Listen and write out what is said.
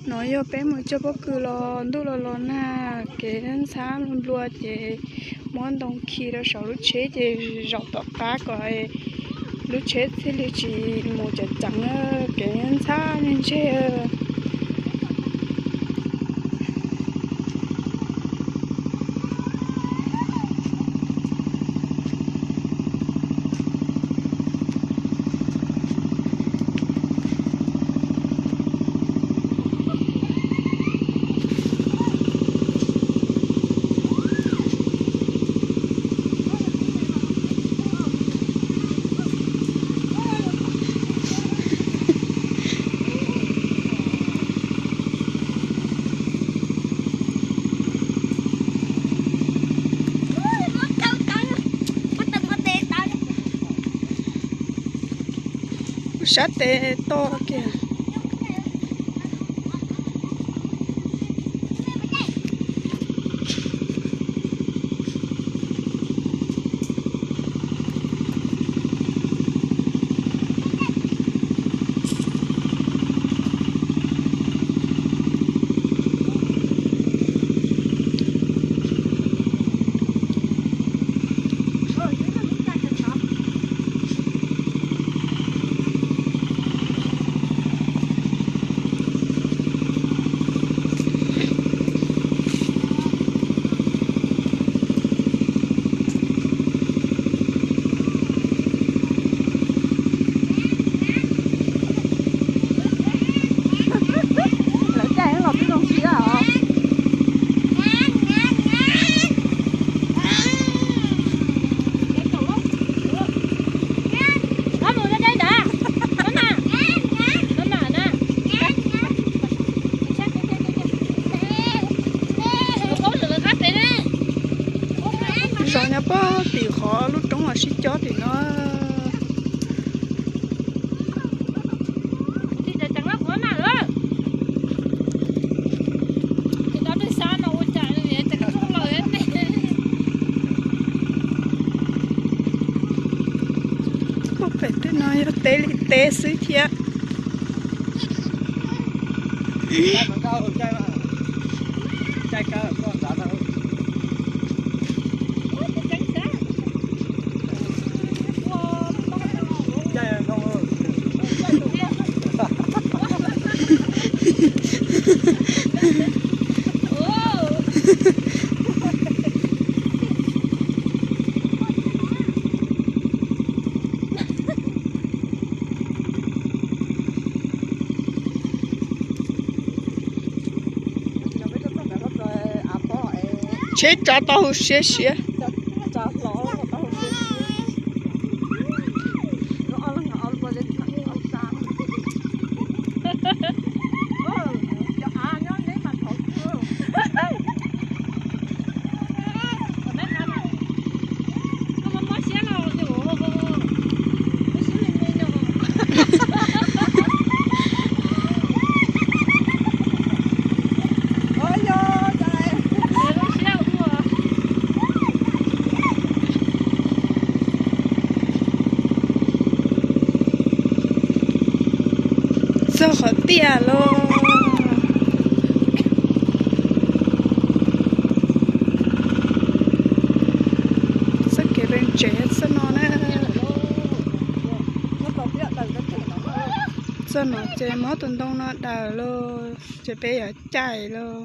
No yog peb mus cog pob kws los ntuj los los nag, kev ntxhab nplua nplua ces muab ntoo khi rau saum lub tsheb ces zaum tom qab kom lub tsheb thiaj li tsis mus ceev ceev, kev ntxhab ntseg. Sab tes to kiag. Lawv caij los twb zoo siab os. Zos nyob puag tim qhov lub roob uas sib cob tim no. Puag pem tej no yog teb li teb xwb thiab. Tsheb tsav taub hau siab siab. Txog qhov tiaj lauj. Txoj kev pem tsev txoj no na. Txoj no ces muab tus ntoo no daws lauj, ces peb yuav caij lauj.